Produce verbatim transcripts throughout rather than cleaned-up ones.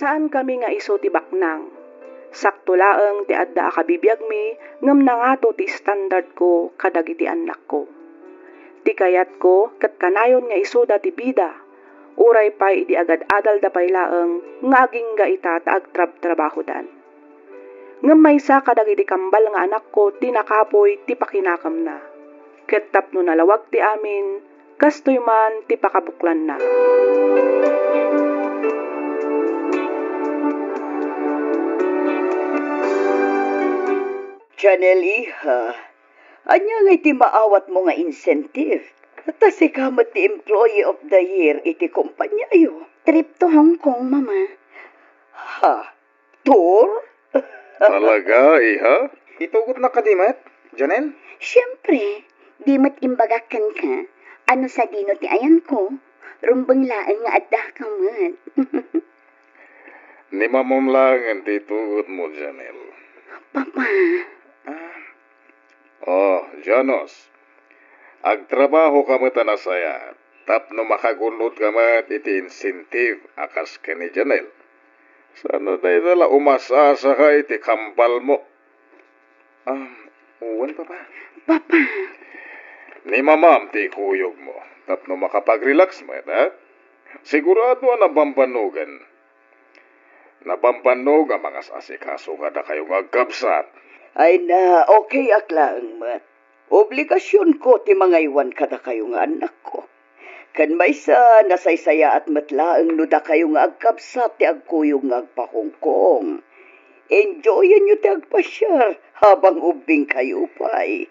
Saankami nga isu ti baknang. Sakto laeng ti adda a kabibiagmi ngem nangato ti standardko kadagiti annakko. Ti kayatko ket kanayon nga isuda ti bida, uray pay idi agad-adalda pay laeng nga agingga ita ta agtrabtrabahodan. Ngem maysa kadagiti kambal nga anakko ti nakapuy ti pakinakemna. Ket tapno nalawag ti amin, kastoy man ti pakabuklanna. Janelle, iha, ania ngay ti maawatmo nga incentive? Ta sika met ti Employee of the Year iti kompaniayo. Trip to Hong Kong, Mama. Ha? Tour? Talaga, iha? Itugotnak kadi met, Janelle? Siyempre, di met imbagak kenka, ano sadino ti ayanko, rumbeng laeng nga addaka met. Ni mamam laengen ti itugotmo, Janelle. Papa. Ah. Oh, Janos. Agtrabahoka met a nasayaat tapno makagun-odka met iti incentive a kas ken ni Janelle. Saan a dayta la umas-asaka iti kambalmo. Ah, wen, Papa. Papa. Ni mamam ti ikuyogmo tapno makapag-relax met, ha? Sigurado a nabambannogan. Nabambannog a mangas-asikaso kadakayo nga agkabsat. Ay na, okay ak laeng met. Obligasionko ti mangaywan kadakayo nga annakko. Ken maysa, nasaysayaat met laeng no dakayo nga agkabsat ti agkuyog nga agpa-Hong Kong. Enjoyenyo ti agpasiar habang ubbingkayo pay.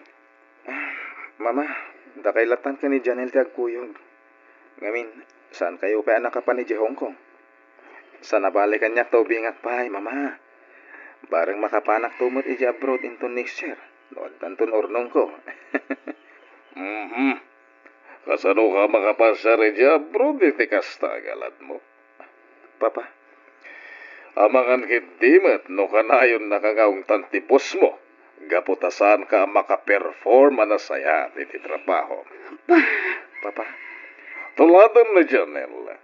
Ah, Mama, dakay lattan ken ni Janelle ti agkuyog. Ngamin, saankayo pay a nakapan idiay Hong Kong? Saan a bale kaniak ta ubingak pay, Mama. Bareng makapanakto met idiay abroad inton next year, no addanton urnongko. Mhm. Kasano ka makapasiar idiay abroad iti kasta a galadmo? Papa. Amangan ketdi met no kanayonnaka nga ungtan ti bossmo, gapu ta saanka a maka-perform a nasayaat iti trabaho. Pa- Papa. Tuladen ni Janelle.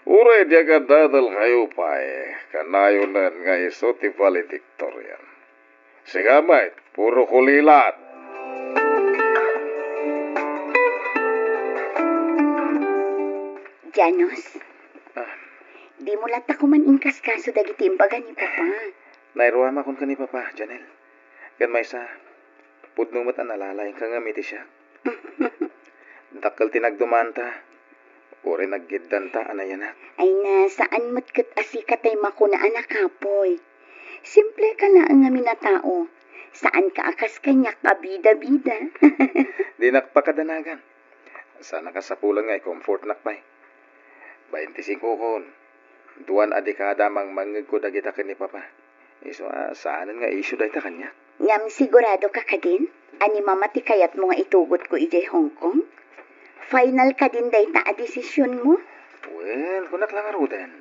Uray di agad-adalkayo pay, kanayonen nga isu ti valedictorian. Sika met, puro kulilat. Janos, ah, dimo latta koma inkaskaso dagiti imbaga ni Papa. Nairuamakon ken ni Papa, Janelle. Ken maysa, pudno met a nalalaingka ngem iti siak. Dakkel ti nagdumanta. Uray naggiddanta a nayanak. Ay na, saan met ket a sika tay makuna a nakapoy. Simpleka laeng ngamin a tao. Saanka a kas kaniak a bida-bida. Dinak pakadanagan. Saan a kasapulan nga i-comfortnak pay. Bainti singkokon. Duan a dekada a mangmangngegko dagita ken ni Papa. Isu a saanen nga isyu dayta kaniak. Ngem sigurado ka kadin a ni Mama ti kayatmo nga itugotko idiay Hong Kong? Final kadin dayta a desisionmo? Wen, kunak la ngaruden.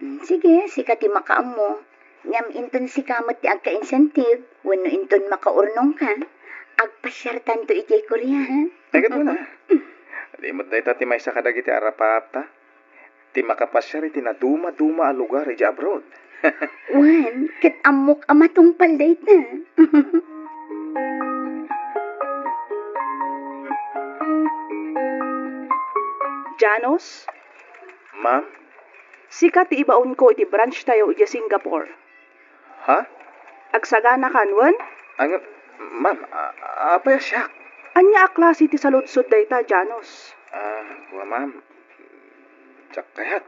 Mm, sige, sika ti makaammo. Ngem inton sika met ti agka-incentive, wenno inton makaurnongka, agpasiartanto idiay Korea, ha? Ay, ket wala. Di met dayta ti maysa kadagiti arapaapta. Ti makapasiar iti nadumaduma a lugar idiay abroad. Wen, ket ammok a matungpal dayta. Janos? Ma'am? Sika ti ibaonko iti branch tayo idiay Singapore. Ha? Agsaganakan, wen? Ang, ma'am, a-, apay a siak? Ania a klase ti saludsod dayta, Janos? Ah, wa, ma'am. Diak kayat.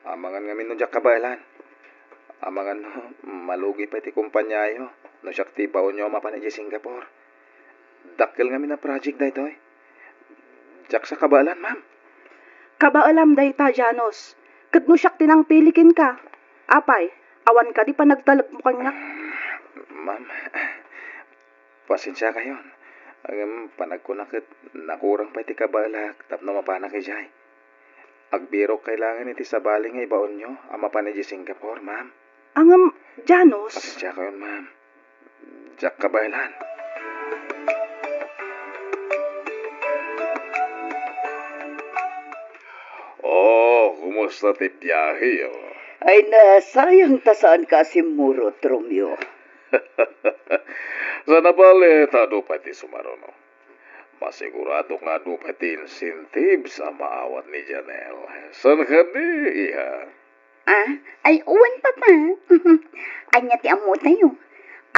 Amangan ngamin no diak kabaelan. Amangan no malugi pay ti kompaniayo no siak ti ibaonyo a mapan idiay Singapore. Dakkel ngamin a project daytoy. Diak sa kabaelan, ma'am. Kabaelam dayta, Janos. Ket no siak ti nangpili kenka, apay, awan kadi panagtalekmo kaniak? Ma'am, pasensiakayon. Ngem panagkuna ket nakurang pay ti kabaelak tapno mapanak idiay. Agbirok kailangan iti sabali nga ibaonyo a mapan idiay Singapore, ma'am. Ngem, Janos. Pasensiakayon, ma'am. Diak kabaelan. Oh, Kumusta ti biaheyo? Ay, nasayang ta saan ka simmurot, Romeo. Saan a bale ta adu pay ti sumaruno. Masigurado nga adu pay ti incentive sa maawat ni Janelle. Saan kadi, iha? Ah, ay, wen, Papa. Ania ti ammotayo?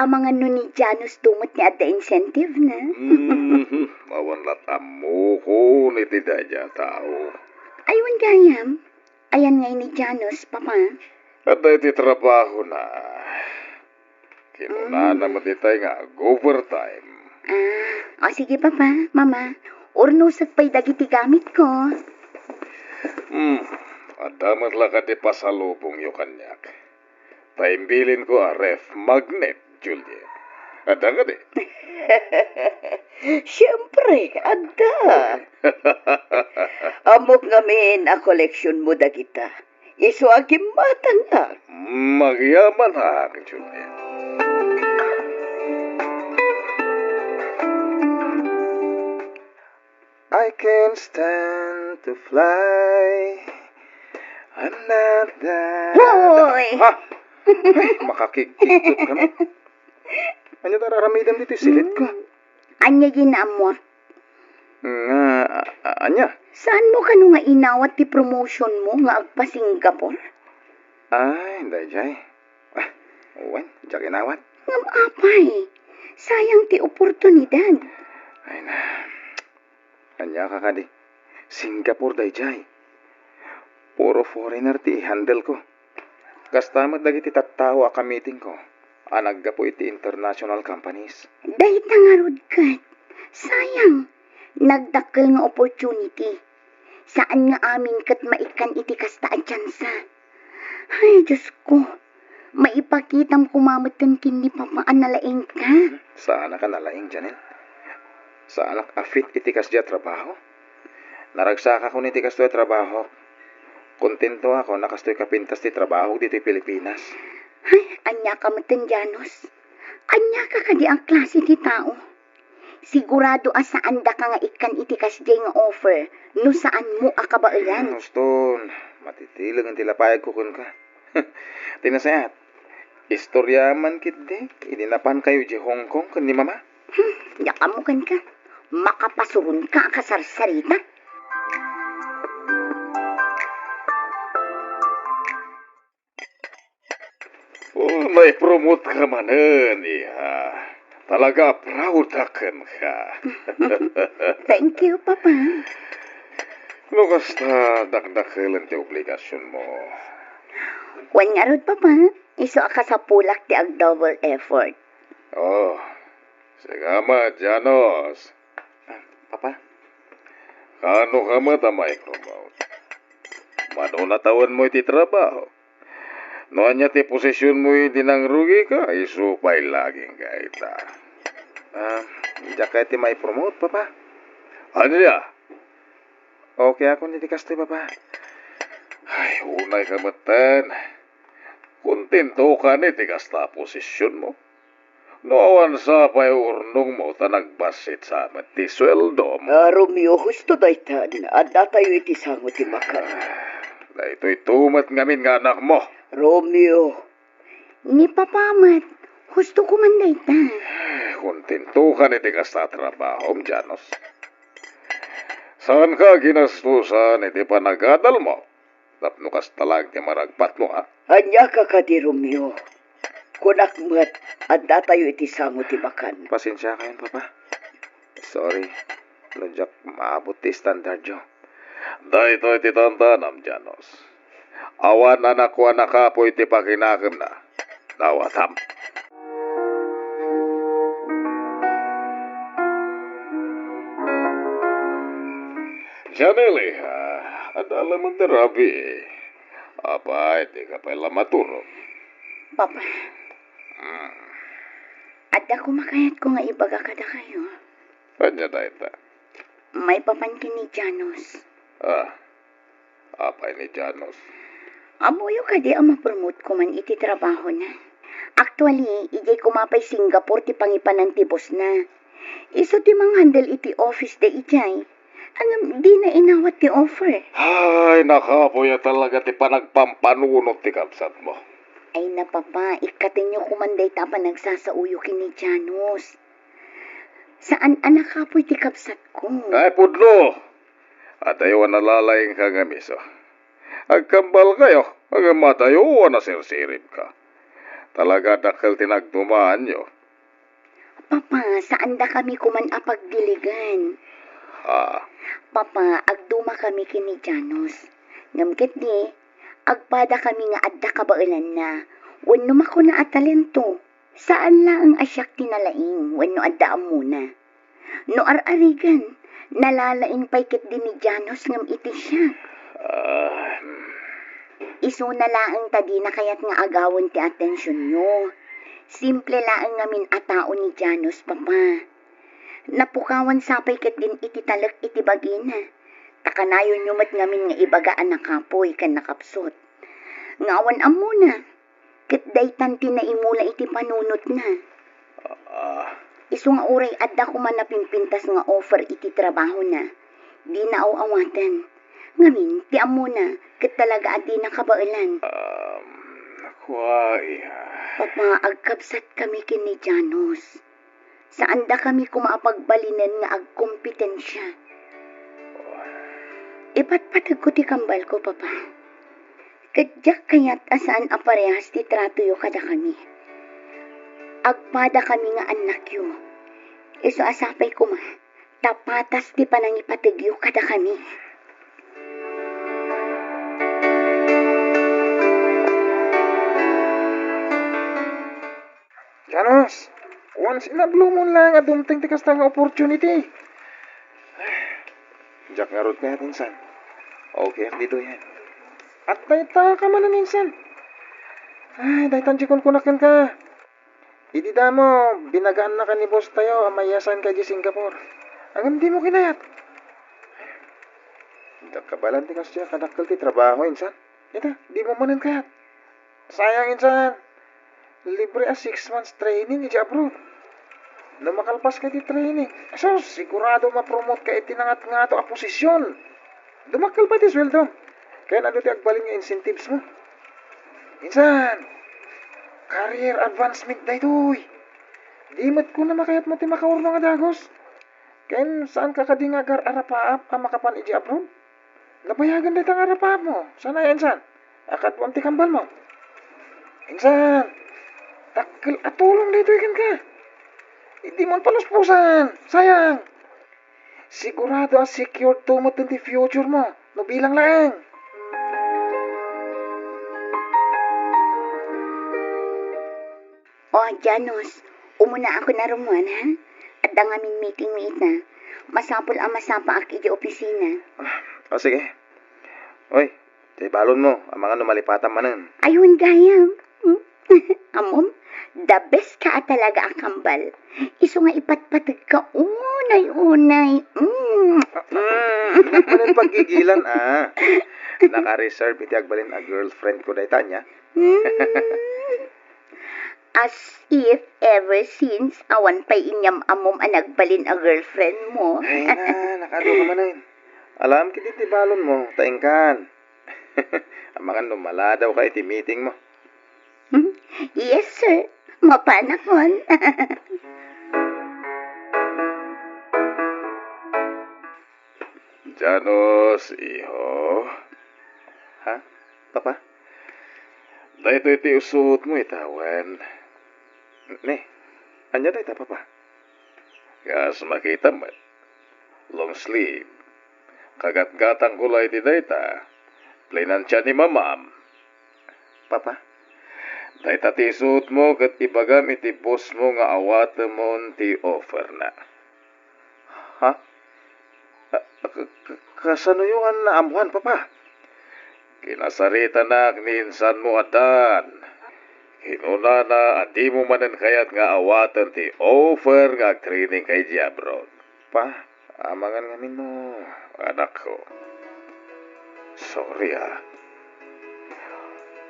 Amangan no ni Janus to met ti adda incentive na. Mhm. Awan lat ammokon iti daydiay a tao. Ay, wen gayam. Ayan ngay ni Janus, Papa? Adda iti trabahona. Kinunana met itay nga ag-overtime. Ah, o sige, Papa, Mama. Urnosek pay dagiti gamitko. Hmm, adda met la kadi pasalubongyo kaniak. Ta imbilinko a ref magnet, Juliet. Adda kadi? Siempre, adda. Ammok ngamin a koleksionmo dagita. Isu a gimmatangak. Magyamanak, Juliet. I can stand to fly. I'm not that. Hoy! Ha? Ay, makakigkigtot ka na. Ania ti ar-aramidem ditoy silitko? Hmm. Ania ti naammo? Nga, a-, a-, ania? Saanmo kano nga inawat ti promotionmo nga agpa-Singapore? Ay, daydiay. Ah, wen, diak inawat. Ngem apay, sayang ti oportunidad. Ay na. Ania ka kadi? Singapore daydiay. Puro foreigner ti i-handle ko. Kasta met dagiti tattao a kamitingko a naggapu iti international companies. Dayta ngarud ket, sayang, nagdakkel nga opportunity. Saan nga amin ket maikkan iti kasta a tsansa. Ay, Diosko, maipakitam koma metten ken ni Papa a nalaingka. Saanak a nalaing, Janelle. Saanak a fit iti kasdiay a trabaho. Naragsakakon iti kastoy a trabaho. Kontentoakon a kastoy kapintas ti trabahok ditoy Pilipinas. Ay, aniaka metten, Janus? Aniaka kadi a klase ti tao? Sigurado a saandaka nga ikkan iti kasdiay nga offer no saanmo a kabaelan. Hmm, uston, matitileng ti lapayagko kenka. Ti nasayaat, istorya man ketdi idi napankayo idiay Hong Kong ken ni Mama. Hmm, diak ammo kenka. Makapasuronka a kasarsarita. Oh, naipromote ka manen, iha. Talaga, proud ak kenka. Thank you, Papa. No kasta, dakdakelen ti obligasionmo. Wen ngarud, Papa. Isu a kasapulak ti ag-double effort. Oh, sika met, Janus. Ah, Papa? Kaano ka met a maipromote? Mano natawenmo iti trabaho? No ania ti posisionmo idi nangrugika, isu pay lagingga ita. Ah, diak kayat ti maipromote, Papa. Ania? Okay akon iti kastoy, Papa. Ay, unay ka metten. Kontentokan iti kasta a posisionmo. No awan sa pay urnongmo ta nagbassit sa met ti sueldom. Ah, Romeo, husto daytan. Addatayo iti sango ti makan. Ah, daytoy to met ngamin nga anakmo. Romeo. Ni Papa met, husto ko man dayta. Kontentokan iti kasta a trabahom, Janus. Saanka ginastusan iti panagadalmo. Tapno kasta laeng ti maragpatmo, a? Aniaka kadi, Romeo? Kunak met, addatayo iti sango ti makan. Pasensiakayon, Papa. Sorry, no diak maabot ti standardyo. Daytoy ti tantanam, Janus. Awan a nakuan a kapuy ti pakinakemna. Nawatam. Janelle, ah, adda laeng ti rabii. Apay, dika pay la maturog? Papa. Hmm. Adda koma kayatko nga ibaga kadakayo. Ania dayta? Maipapan ken ni Janus. Ah, apay ni Janus? Ammoyo kadi a ma-promote ko man iti trabahona? Actually, idiay koma pay Singapore ti pangipanan ti bossna. Isu ti manghandle iti office da idiay. Ngem dina inawat ti offer. Ay, nakapuya talaga ti panagpampanunot ti kabsatmo. Ay na, Papa, ikkatenyo koman dayta a panagsasaoyo ken ni Janos. Saan a nakapuy ti kabsatko. Ay, pudno! Adayo a nalalaingka ngem isu. Agkambalkayo, ngem adayo a nasirsiribka. Talaga dakkel ti nagdumaanyo. Papa, saan dakami koman a pagdiligen. Ah. Papa, agdumakami ken ni Janos. Ngem ketdi, agpadakami nga adda kabaelanna wenno makuna a talento. Saan laeng a siak ti nalaing wenno adda ammona. No ar-arigan, nalalaing pay ketdi ni Janos ngem iti siak. Ah, hmm. Isuna laeng ta dina kayat nga agawen ti atensionyo. Simple laeng ngamin a tao ni Janos, Papa. Napukawan sapay ketdin iti talek iti bagina. Ta kanayonyo met ngamin nga ibaga a nakapuy ken nakapsut. Nga awan ammona, ket daytan ti naimula iti panunotna. Ah. Isu nga uray adda koma napimpintas nga offer iti trabahona, dina aw-awaten. Ngamin, ti ammona, ket talaga a dina kabaelan. Um, kua, iha. Papa, agkabsatkami ken ni Janos. Saandakami koma a pagbalinen nga agkompetensia. Ipatpategko ti kambalko, Papa. Ket diak kayat a saan a parehas ti tratoyo kadakami. Agpadakami nga annakyo. Isu a sapay koma, ta patas ti panangipategyo kadakami. Janos, once in a blue moon lang a dumteng ti kasta nga opportunity. Diak ngarud kayat insan. Okay ak ditoyen. At dayta ka manen insan. Ay, daytan ti kunkunak kenka. Idi damo, binagaannaka ni boss tayo a mayasan ka idiay Singapore. Ngem dimo kinayat. Diak kabaelan ti kasdiay a kadakkel ti trabaho insan. Ita, dimo manen kayat. Sayang insan. Libre a six months training idiay abroad. No makalpaska iti training, sus, sigurado mapromote ka iti nangatngato a posisyon. Dumakkel pay ti sueldom. Ken adu ti agbalin nga incentives mo? Insan, career advancement daytoy. Di met kuna makayatmo ti makaurnong a dagus. Ken saanka kadi nga agar-arapaap a makapan idiay abroad? Nabayagen dayta nga arapaapmo. Saan aya insan? A kaduam ti kambalmo. Insan, dakkel a tulong daytoy kenka. Dimo paluspusan. Sayang. Sigurado a secured to met ti future mo no bilang laeng. O, Janos, umuna ako na rummuan, ha? Adda ngamin meeting mi ita. Masapul a masapaak iti opisina. Ah, o, sige. Oy, ti balon mo, amangan no malipatan manen. Ayun, gayam. Ammom, the best ka a talaga a kambal. Isu nga ipatpateg ka unay-unay. Mm. Mm. Diak manen paggigilan, ah. Naka-reserve iti agbalin a girlfriend ko dayta, ania? Mm. As if ever since, awan pay inyam-ammom a nagbalin a girlfriend mo. Ay na, nakaadu ka manen. Alam ketdi ti balon mo, ta inkan. Amangan no maladaw ka iti meeting mo. Hmm? Yes, sir. Mapanakon. Janos, iho. Ha? Papa? Daytoy ti usuot mo ita, wen? Ne, ania dayta, Papa? Kas makita met. Long sleeve. Kagatgatangko la iti dayta. Plinansia ni Mamam. Papa? Dayta ti isuot mo ket ibagam iti boss mo nga awatemon ti offer na. Ha? Ah, ka-, ka-, kasanoyo nga naammoan, Papa? Kinasaritanak ni insanmo a Dan. Kinunana a dimo manen kayat nga awaten ti offer nga agtraining ka idiay abroad. Pa, amangan ngamin no, anakko. Sorry, ah.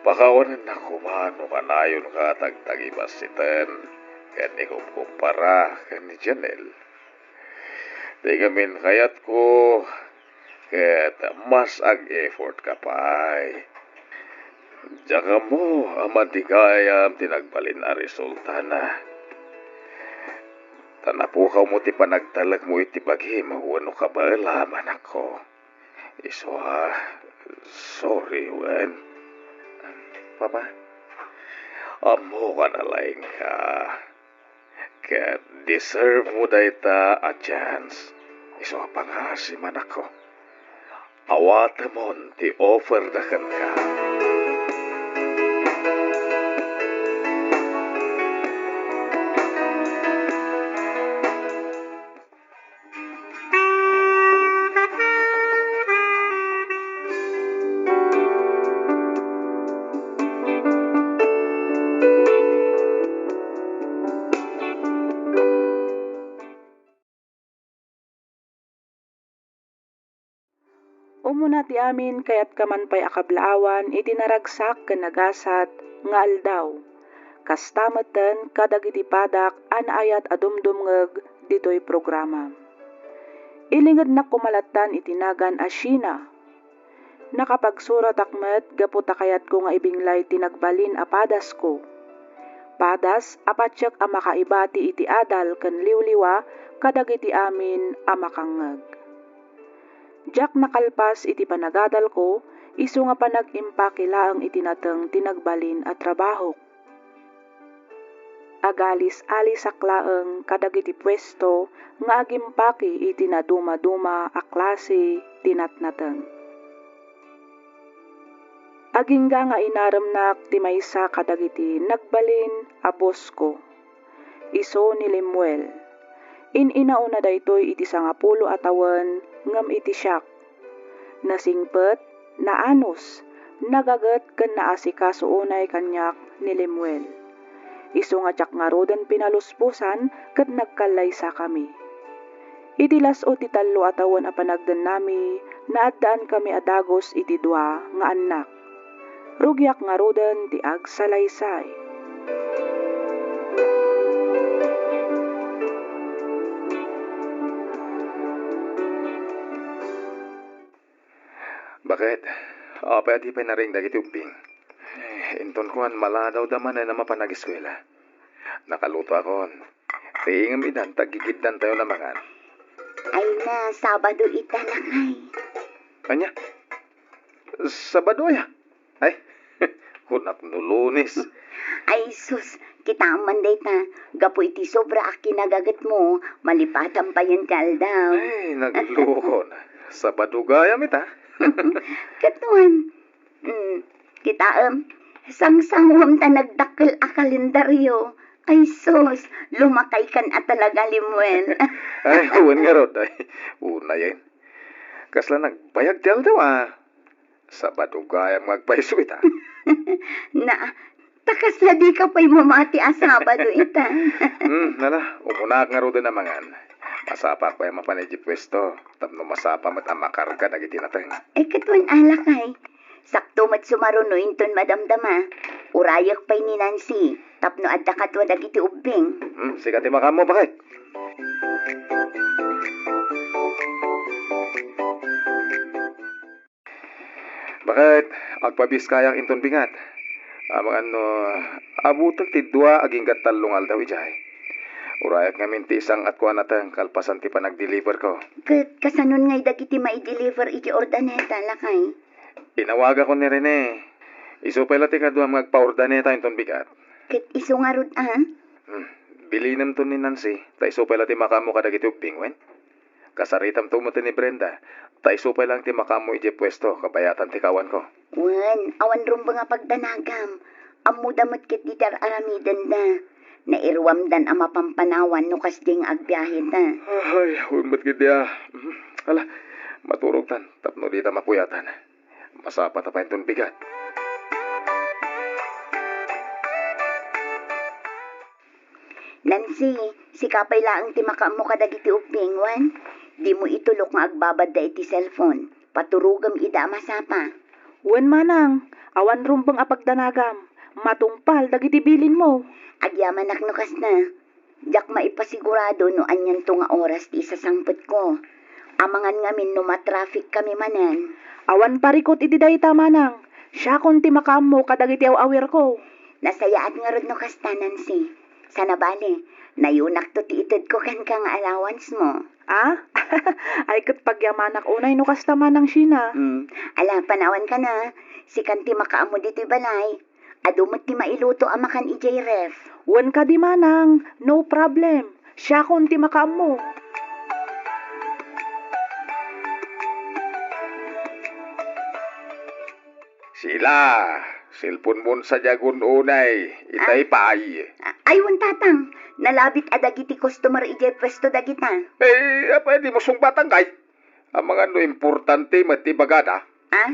Pakawanennak koma no kanayonka a tagtagibassiten ken ikupkumpara ken ni Janelle. Ti ngamin kayatko, ket mas ag-effort ka pay. Diak ammo a madi gayam ti nagbalin a resultana. Ta napukaw mo ti panagtalekmo iti bagim wenno kabaelam, anakko. Isu a, sorry wen. Papa, ammok a nalaingka. Ket deserve mo dayta a chance. Isu a pangaasim, anakko. Awatemon ti offerda kenka. Umuna ti amin, kayatko man pay a kablaawan iti naragsak ken nagasat nga aldaw. Kasta metten kadagiti padak a naayat a dumdumngeg ditoy programa. Ilingednak koma lattan iti nagan a Sheena. Nakapagsuratak met gapu ta kayatko nga ibinglay ti nagbalin a padasko. Padas a patiek a makaibati iti adal ken liwliwa kadagiti amin a makangngeg. Diak nakalpas iti panagadalko, isu nga panag-impake laeng iti nateng ti nagbalin a trabahok. Agalis-alisak laeng kadagiti puesto nga agimpake iti nadumaduma a klase ti natnateng. Agingga nga inaremnak ti maysa kadagiti nagbalin a bosko. Isu ni Lemuel. In-inaona daytoy iti sangapulo a tawen ngem iti siak. Nasingpet, naanus, nagaget ken naasikaso unay kaniak ni Lemuel. Isu nga diak ngaruden pinalusposan ket nagkallaysakami. Iti las-ud ti tallo a tawen a panagdennami, naaddaankami a dagus iti dua nga annak. Rugiak ngaruden ti agsalaysay. Baket, apay a di pay nariing dagiti ubbing? Eh, inton kuan, maladawda manen a mapan ageskuela. Nakalutoakon. Riingem idan ta aggigiddantayon a mangan. Ay na, Sabado ita, lakay. Ania? Sabado aya? Ay, kunak no Lunes. Ay sus, kitaem man dayta, gapu iti sobra a kinagagetmo, malipatan payen ti aldaw. Ay, naglukon. Sabado gayam ita. Ket wen, mm, kitaem, sangsanguem ta nagdakkel a kalendario. Ay sus, lumakaykan a talaga, Lemuel. Ay, wen ngarud. Ay, unayen. Kasla nagbayag ti aldaw a. Sabado gayam nga agpayso ita. Na, ta kasla dika pay mamati a Sabado ita. Hmm, ala, umunaak ngaruden a mangan. Masapaak pay a mapan idiay puesto, tapno masapa met a makarga dagiti nateng. Ay, ket wen a lakay. Sakto met sumaruno inton madamdama. Urayek pay ni Nancy, tapno adda kadua dagiti ubbing. Hmm, sika ti makaammo, baket. Baket, agpabiskayak inton bigat. Amangan no, abutek ti dua agingga tallo nga aldaw idiay. Urayek ngamin ti isang at kua nateng kalpasan ti panagdeliver ko. Ket kasanon ngay dagiti maideliver iti Urdaneta, lakay? Inawagakon ni Rene. Isu pay la ti kaduam nga agpa-Urdaneta inton bigat. Ket isu ngarud a? Hmm. Bilinemto ni Nancy, ta isu pay la ti makaammo kadagiti ubbing, wen? Kasaritamto met ni Brenda, ta isu pay laeng ti makaammo idiay puesto kabayatan ti kawanko. Wen, awan rumbeng a pagdanagam. Ammoda met ketdi ti ar-aramidenda. Nairuamdan a mapampanawan no kasdiay nga agbiaheta. Ay, wen met ketdi a. Mhm. Ala, maturogtan tapno dita mapuyatan. Masapata pay inton bigat. Nancy, sika pay laeng ti makaammo kadagiti ubbing, wen? Dimo itulok nga agbabadda iti cellphone. Paturogem ida a masapa. Wen, manang, awan rumbeng a pagdanagam. Matungpal dagiti bilinmo. Agyamanak no kasta. Diak maipasigurado no anianto nga oras ti isasangpetko. Amangan ngamin no matraffic kami manen. Awan parikut iti dayta, manang. Siakon ti makaammo kadagiti aw-awirko. Nasayaat ngarud no kasta, Nancy. Sana bale, nayunakto ti itedko kenka nga allowance mo. Ah? Ay, ket pagyamanak unay no kasta, manang Sheena. Hmm. Ala, panawanka na. Sikan ti makaammo ditoy balay. Adu met ti mailuto a makan idiay ref. Wen kadi, manang, no problem. Siakon ti makaammo. Sheila, cellphone mon sadiagon unay. Itay Ah. pay. Ah, ay, wen, Tatang. Nalabit a dagiti customer idiay pwesto dagita. Eh, apay dimo sungbatangkay? Amangan no importante met ti ibagada. Ah?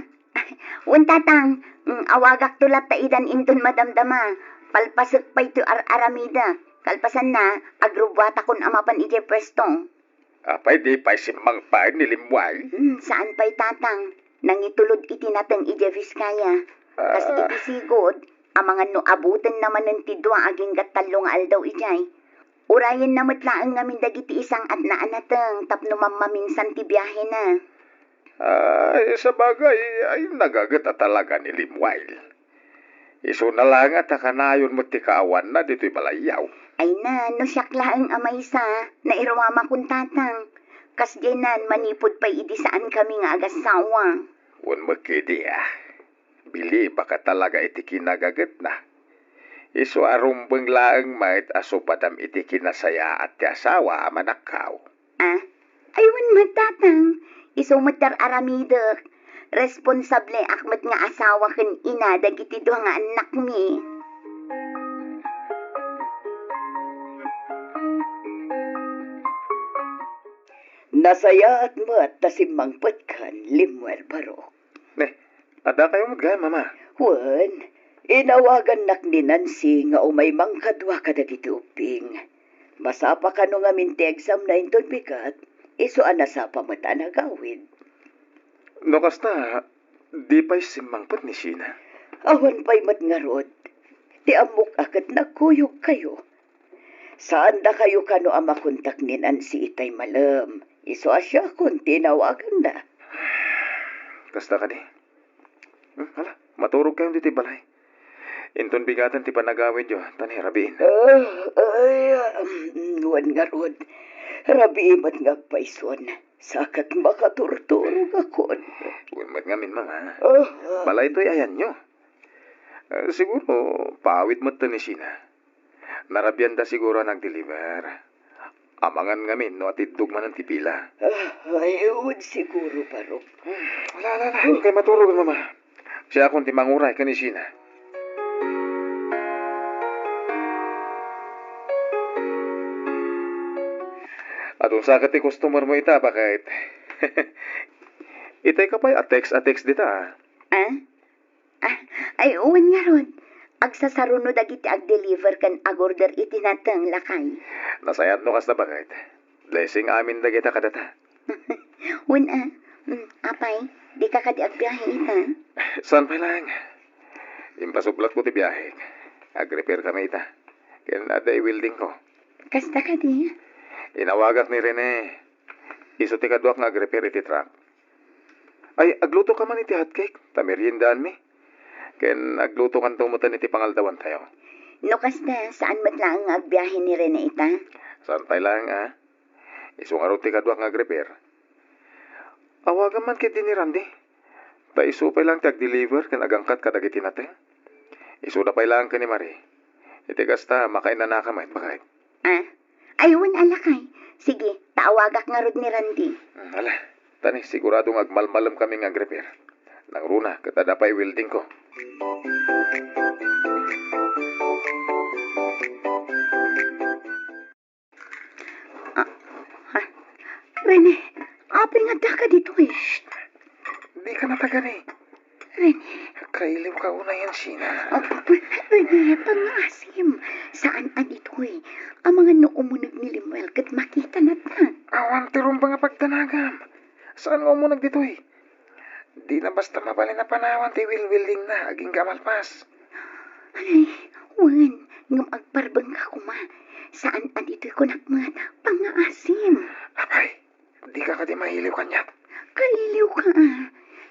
Wen, Tatang, mm, awagakto latta idan inton madamdama. Palpasek pay ti ar-aramidek. Kalpasanna, agrubbuatakon a mapan idiay pwesto. Apay di pay simmangpet ni Lemuel? Hmm, saan pay, Tatang. Nangitulod iti nateng idiay Vizcaya. Kas Ah. iti sigud, amangan no abutenna manen ti dua agingga tallo nga aldaw idiay. Urayenna met laeng ngamin dagiti isang-atna a nateng tapno mammaminsan ti biahena. Ay, sabagay, ay, nagaget a talaga ni Lemuel. Isuna laeng a ta kanayon met ti kaawanna ditoy balayyo. Ay na, no siak laeng a maysa, nairuamakon, Tatang. Kasdiay nan, manipud pay idi saankami nga agassawa. Wen met kadi, ah. Bilibak a talaga iti kinagagetna. Isu a rumbeng laeng met a supadam iti kinasayaat ti asawa a manakkaw. Ah, ay wen met, Tatang. Isu met ti ar-aramidek. Responsabliak met nga asawa ken ina dagiti dua nga annakmi. Nasayaat met ta simmangpetkan, Lemuel Barok. Ne, addakayo met gayam, Mama? Wen, inawagannak ni Nancy nga umay mangkadua kadagiti ubbing. Masapa kano ngamin ti examna inton bigat, isu a nasapa met a nagawid. No kasta, di pay simmangpet ni Sheena? Awan pay met ngarud. Ti ammok a ket nagkuyogkayo. Saandakayo kano a makontak ni Nancy itay malem. Isu a siakon ti inawaganna. Kasta kadi? Hmm, hala, maturogkayon ditoy balay. Inton bigaten ti panagawidyo, ta ni rabiin. Ah, ay, ah, mm, wen ngarud. Rabii met nga agpayson. Sa ket makaturturogakon. Wen met ngamin, Mama. Ah, ah. Balay toy ayanyo. Eh, siguro, paawid met ni Sheena. Narabianda siguro a nag-deliver. Amangan ngamin no atiddog manen ti pila. Ah, ay, wen siguro, Barok. Hmm, ala, ala, ala. Kay maturog, Mama. Siakon ti manguray ken ni Sheena. Adun sa ket ti customer mo ita, baket. Itay ka pay a text a text dita, ah. Ah? Ah, ay, wen ngarud. Agsasaruno dagiti ag-deliver ken ag-order iti nateng, lakay. Nasayaat no kasta, baket. Blessing amin dagita kadata. Wen a, mm, apay, dika kadi agbiahe ita? Saan pay laeng? Impasublatko ti biahek. Ag-repair kami ita. Ken adda i-weldingko. Kasta kadi? Inawagak ni Rene. Isu ti kaduak nga ag-repair iti truck. Ay, agluto ka man iti hotcake, ta meriendaanmi. Ken agluto kanto metten iti pangaldawantayo. No kasta, saan met laeng nga agbiahe ni Rene ita? Saan pay laeng, a? Isu ngarud ti kaduak nga ag-repair. Awagam man ketdi ni Randy. Ta isu pay laeng ti ag-deliver ken agangkat kadagiti nateng. Isuda pay laeng ken ni Marie. Iti kasta, makainanaka met, baket. Ah? Ay, wen a, lakay. Sige, ta awagak ngarud ni Randy. Hmm, ala. Ta ni, sigurado nga agmalmalem kami nga ag-repair. Nangruna, ket adda pay weldingko. Ah, ah. Rene, apay nga addaka ditoy? Shh! Dika natagani. Rene. Kailiwka unay, Sheena. Oh, Rene, pangngaasim. Saan a ditoy? Amangan no umuneg ni Lemuel ket makitana ta. Awan ti rumbeng a pagdanagam. Saan nga umuneg ditoy? Dina basta mabalin a panawan ti wilwildingna agingga a malpas. Ay, wen, Ngem agparbengka koma, saan a ditoy kunak met, pangngaasim. Apay, dika kadi mailiw kaniak? Kailiwka, a.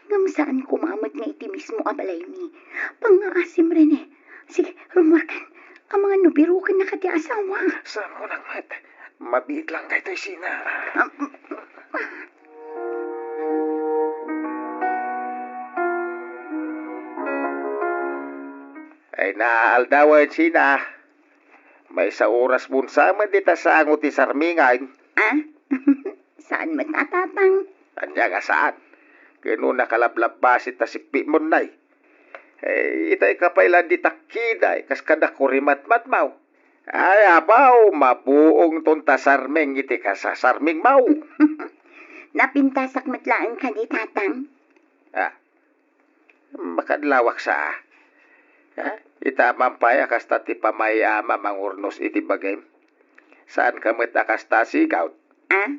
Ngem saan koma met nga iti mismo a balaymi. Pangngaasim, Rene. Sige, rummuarkan. Amangan no birukennaka ti asawa. Saan kunak met. Mabiit lang daytoy, Sina. Ah, mm, ah. Ay, naaldawen, Sina. Maysa oras mo sa met dita sango ti sarmingan. Ah? Saan met a, Tatang? Ania nga saan? Ken no nakalablabbasit ta sippi mo nay. Eh, itay ka pay la di takkiday, kas kada kurimatmatmaw. Ay, apaw, mabuongton ta sarming iti kasasarmingmaw. Napintasak met laeng kadi, Tatang? Ah, makadlawak sa, ah. Ha? Ita man pay a kasta ti pamay-am a mangurnos iti bagim. Saan ka met a kasta, sigud? Ah?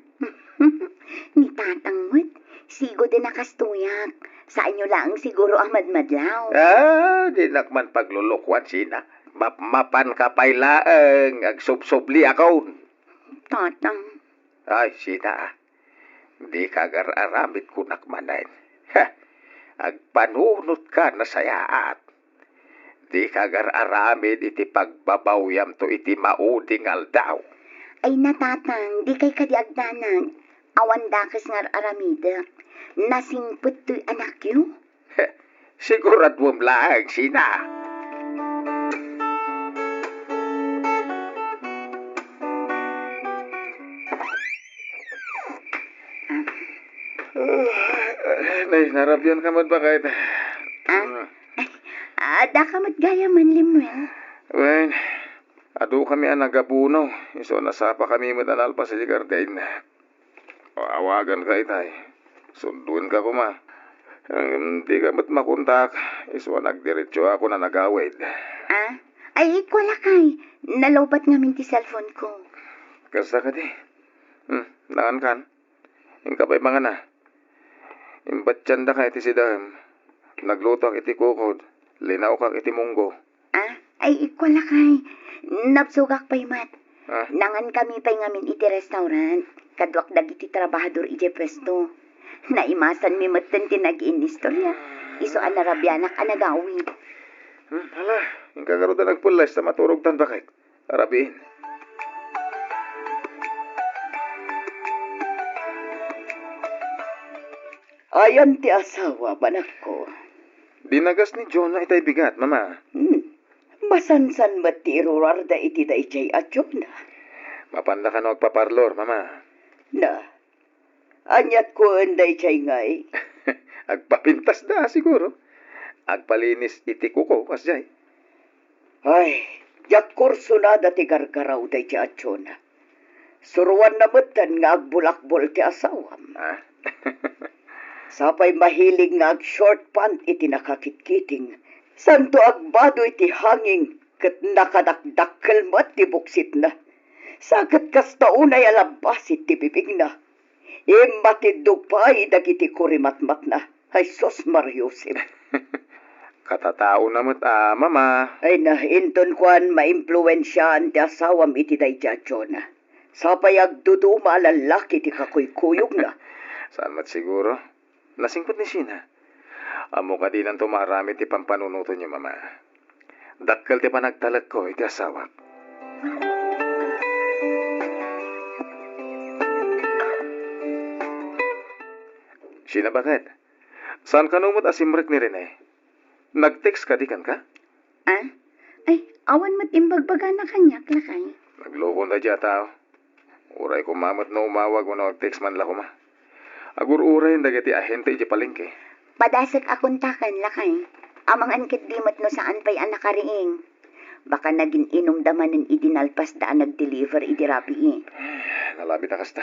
Ni Tatang met, sigud a nakastoyak. Saanyo laeng siguro a madmadlaw. Ah, dinak man paglulukuan, Sina. Mapmapan ka pay laeng, agsubsubliakon. Tatang. Ay, Sina, ah. Dika agar-aramid kunak manen. Ha! Agpanunotka nasayaat. Dika agar-aramid iti pagbabawyamto iti maudi nga aldaw. Ay, na, Tatang, dikay kadi agdanag. Awan dakes nga ar-aramidek. Nasingpet toy anakyo. Siguraduem laeng, Sina. Nay, narabian ka met, baket? Ah? Ay, adda ka met gayamen, Lemuel? Wen, adu kami a nagabuno, isu a nasapa kami met a nalpas iti garden. Awagan ka itay. Sunduen ka koma. Ngem di ka met makontak, isu a nagdiretso ako a nagawid. Ah? Ay, ikua lakay. Nalowbat ngamin ti cellphone ko. Kasta kadi? Hmm, nangan kan? Inka pay mangana. Imbatiandaka iti sidaem. Naglutoak iti kukod. Linawkak iti munggo. Ah, ay, ikua lakay. Nabsogak pay met. Ah? Nangan kami pay ngamin iti restaurant. Kaduak dagiti trabahador idiay puesto. Naimasanmi metten ti nag-iinistoriak. Isu a narabianak a nagawid. Hmm, hala, inka garud a nagpulles ta maturogtan, baket. Arabiin. Ayan ti asawa, anakko. Dinagas ni Jonah itay bigat, Mama. Hmm. Masansan met ti irurarda iti daydiay a Jonah. Mapanda kano agpaparlor, Mama? Na, aniat kuen daydiay ngay? Agpapintasda, siguro. Agpalinis iti kuko, kasdiay. Ay, diak kursonada ti gargaraw daydiay a Jonah. Suroanna metten nga agbulakbol ti asawam. Ah? Sapay mahilig nga ag-short pant iti nakakitkiting, santo agbado iti hanging ket nakadakdakkel met ti buksitna. Sa ket kasta unay a labbasit ti bibigna. Immatiddog pay dagiti kurimatmatna. Ay, sus, Mariusip. Katataona met a, Mama. Ay na, inton kuan, maimpluensiaan ti asawam iti daydiay a Jonah. Sapay agduduma a lallaki ti kakuykuyogna. Saan met siguro? Nasingpet ni Sheena. Ammo kadinanto maaramid ti pampanunotenyo, Mama. Dakkel ti panagtalekko iti asawak. Sheena, baket? Saan kano met a simrek ni Rene? Nag-text kadi kenka? Ah? Ay, awan met imbagbagana kaniak, lakay. Naglokon daydiay a tao. Uray koma met no umawag wenno ag-text man la koma. Agur-urayen dagiti ahente idiay palengke. Padasek a kontaken, lakay. Amangan ketdi met no saan pay a nakariing. Baka nagin-inumda manen idi nalpasda a nag-deliver idi rabii. Nalabit a kasta.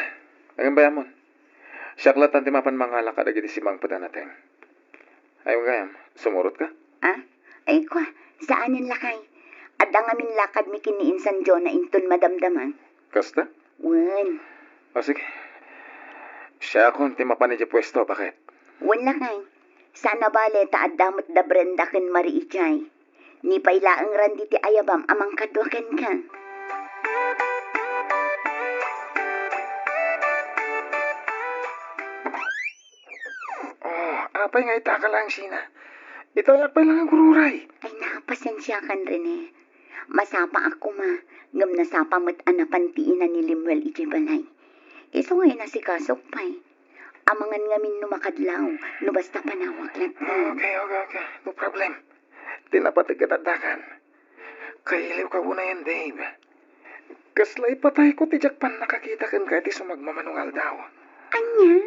Ngem bay-amon. Siak latta ti mapan mangala kadagiti simangpet a nateng. Ay, gayam, sumurotka? Ah? Ay, kua, saanen, lakay. Adda ngamin lakadmi ken ni Insan Jonah inton madamdama. Kasta? Wen. O, sige. Siakon ti mapan idiay puesto, baket? Wen, lakay. Saan a bale ta adda met da Brenda ken Marie idiay. Ni pay laeng Randy ti ayabam a mangkadua kenka. Oh, apay nga itaka laeng, Sina? Itayak pay laeng agururay. Ay, na, pasensiakan, Rene. Masapa a koma, ngem nasapa met a napan ti ina ni Lemuel idiay balay. Isu nga inasikasok pay. Amangan ngamin no makadlaw, no basta panawak latta. Okay, okay, okay. No problem. Ti napateg ket addakan. Kailiwka unayen, Dave. Kasla ipatayko ti diak pannakakita kenka iti sumagmamano nga aldaw. Ania?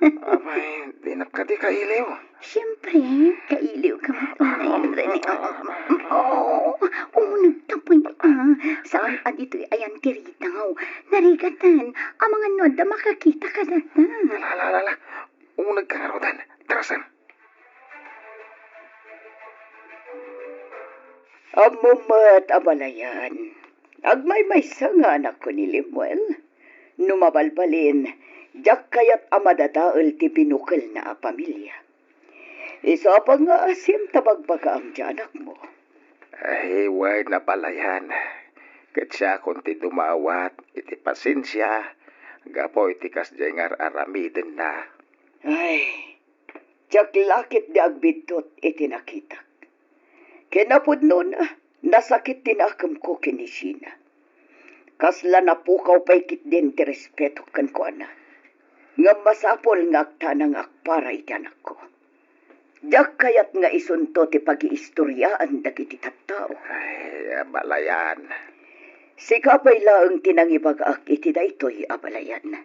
Apay, dinak kadi kailiw? Siempre, kailiwka met unayen, Rene. Oh, unegta pay, ah. Saan a ditoy ayan ti ritaw. Narigatan, amangan no adda makakita kadata. Ala, ala, ala, ala. Unegka ngaruden. Tarasen. Ammom met, abalayan, agmaymaysa nga anakko ni Lemuel. No mabalbalin, diak kayat a madadael ti binukelna a pamilia. Isu a pangngaasim ta bagbagaam ti anakmo. Ay, wen, abalayan, ket siakon ti dumawat iti pasensia gapu iti kasdiay nga ar-aramidenna. Ay, diak la ketdi agbiddut iti nakitak. Kinapudnona, nasakit ti nakemko ken ni Sheena. Kasla napukaw pay ketdin ti respetok kenkuana. Ngem masapul nga agtanang nga agpara iti anakko. Diak kayat nga isunto ti pagiistoriaan dagiti tattao. Ay, abalayan. Sika pay laeng ti nangibagaak iti daytoy, abalayan.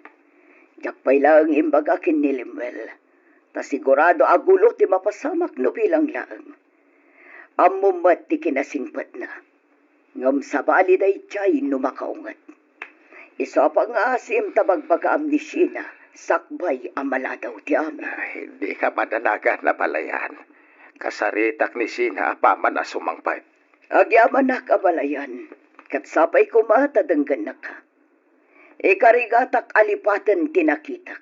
Diak pay laeng imbaga ken ni Lemuel. Ta sigurado a gulo ti mapasamak no bilang laeng. Ammom met ti kinasingpetna. Ngem sabali daydiay no makaunget. Isu a pangngaasim ta bagbagaam ni Sheena, sakbay a maladaw ti amin. Ay, dika madanagan, abalayan. Kasaritak ni Sheena apaman a sumangpet. Agyamanak, abalayan, ket sapay koma ta denggennaka. Ikarigatak a lipaten ti nakitak,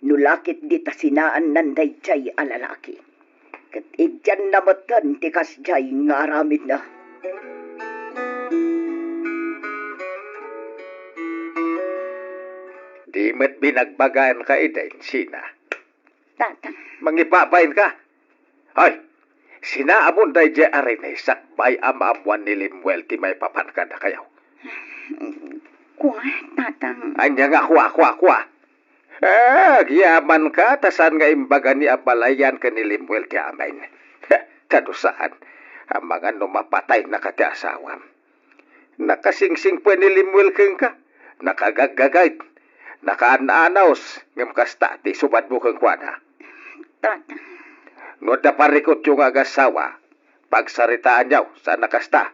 no la ketdi ta sinaannan daydiay a lalaki. Ket idianna metten ti kasdiay nga aramidna. Di met binagbagaanka idi, Sheena. Tata. Mangibabainka. Ay, sinaamon daydiay a Rene sakbay a maammoan ni Lemuel ti maipapan kadakayo. Kua, Tatang. Ania nga kua, kua, kua? Ah, agyamanka ta saan nga imbaga ni abalayan ken ni Lemuel ti amin. Ta no saan, amangan no mapataynaka ti asawam. Nakasingsingpet ni Lemuel kenka, nakagaggagayt, nakaananaos, ngem kasta ti isubadmo kenkuana. Tata. No adda parikutyo nga agasawa, pagsaritaanyo, saan a kasta.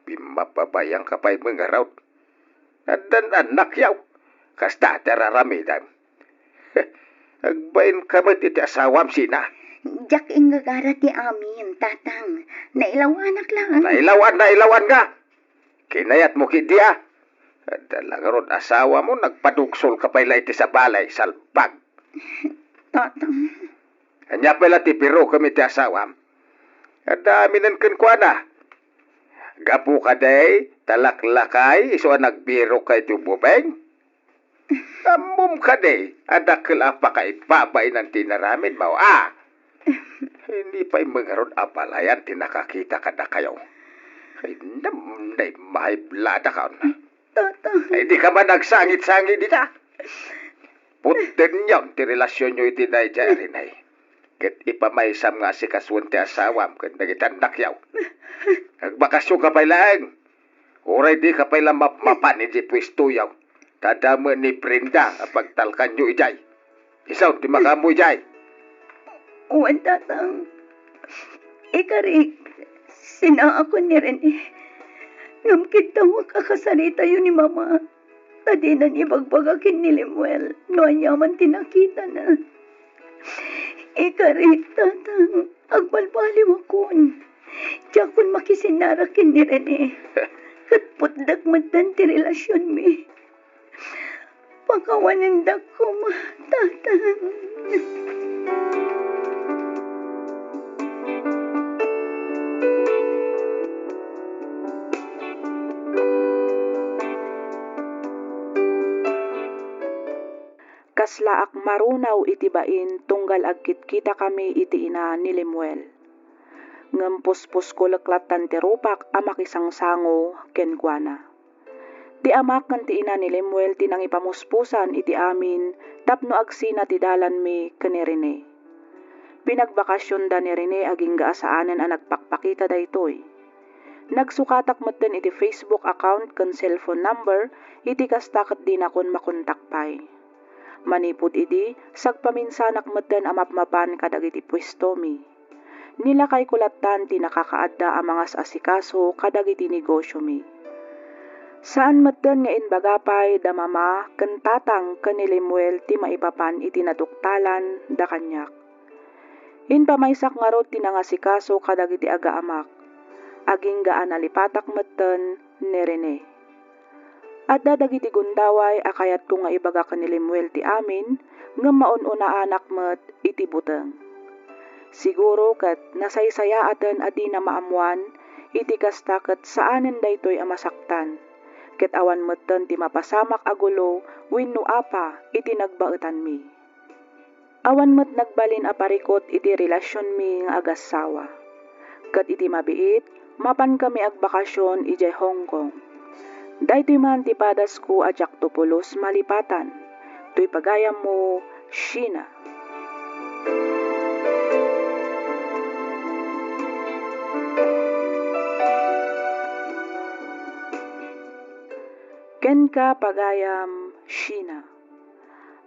Bimmababayanka pay met ngarud. Addan annakyo, kasta ti ar-aramidem. Agbainka met iti asawam, Sheena. Diak ingagara ti amin, Tatang. Nailawanak laeng. Nailawan, nailawan nga. Kinayatmo ketdi a. Adda la ngarud asawam, nagpadugsolka pay la iti sabali, salbag. Tatang. Ania pay la ti birokem iti asawam? Adda aminen kenkuana. Gapu kadi ta laklakay isu a nagbirokka iti ububeng? Ammom kadi a dakkel a pakaibabainan ti inaramidmo, a? Idi pay met ngarud abalayan ti nakakita kadakayo. Ay, nam-, nay, maiblada ka. Tata. Ay, dika man agsangit-sangit dita. Puttenyon ti relasionyo iti daydiay a Rene. Ket ipamaysam nga asikasuen ti asawam ken dagiti annakyo. Agbakasyo ka pay laeng. Uray dika pay la mapmapan iti puestoyo, ta adda met ni Brenda a pagtalkanyo idiay. Isu ti makaammo idiay. Wen, Tatang. Ikarik, sinaakon ni Rene. Ngem kiddawak a kasaritayo ni Mama, ta dinan ibagbaga ken ni Lemuel no aniaman ti nakitana. Ikarik, Tatang, agbalbaliwakon. Diakon makisinnara ken ni Rene. Ket putdek metten ti relasionmi. Pakawanendak koma, Tatang. Saak marunaw iti bain tunggal agkitkitakami iti ina ni Lemuel. Ngem puspusko leklattan ti rupak a makisangsango kenkuana. Ti amak ken ti ina ni Lemuel ti nangipamuspusan iti amin tapno agsina ti dalanmi ken ni Rene. Pinagbakasionda ni Rene agingga a saanen a nagpakpakita daytoy. Nagsukatak metten iti Facebook account ken cellphone number, iti kasta ket dinakon makontak pay. Manipud idi, sagpaminsanak metten a mapmapan kadagiti puestomi. Nilakayko lattan ti nakakaadda a mangas-asikaso kadagiti negosiomi. Saan metten nga imbaga pay da mama ken tatang ken ni Lemuel ti maipapan iti naduktalan da kaniak. Impamaysak ngarud ti nangasikaso kadagiti agaamak. Agingga a nalipatak metten ni Rene. Adda dagiti gundaway a kayatko nga ibaga ken ni Lemuel ti amin, ngem maun-unaanak met iti buteng. Siguro ket nasaysayaaten a dina maammoan, iti kasta ket saanen daytoy a masaktan, ket awan metten ti mapasamak a gulo wenno apa iti nagbaetanmi. Awan met nagbalin a parikut iti relasionmi nga agassawa. Ket iti mabiit, mapankami agbakasion idiay Hong Kong. Daytoy man ti padasko a diakto pulos malipatan. Toy pagayammo, Sheena. Kenka, pagayam, Sheena.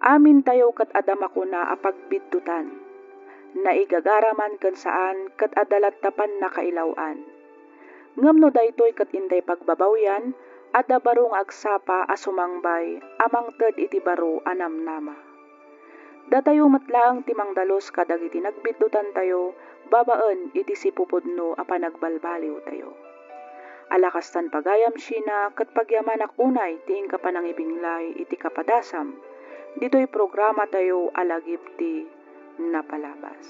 Amintayo ket adda makuna a pagbiddutan. Naigagara man ken saan ket adda latta pannakailaw-an. Ngem no daytoy ket intay pagbabawyan, adda baro nga agsapa a sumangbay a mangted iti baro a namnama. Datayo met laeng ti mangdalus kadagiti nagbiddutantayo babaen iti sipupudno a panagbalbaliwtayo. Ala kastan pagayam, Sheena, ket pagyamanak unay ti inka panangibinglay iti kapadasam ditoy programatayo a Lagip ti Napalabas.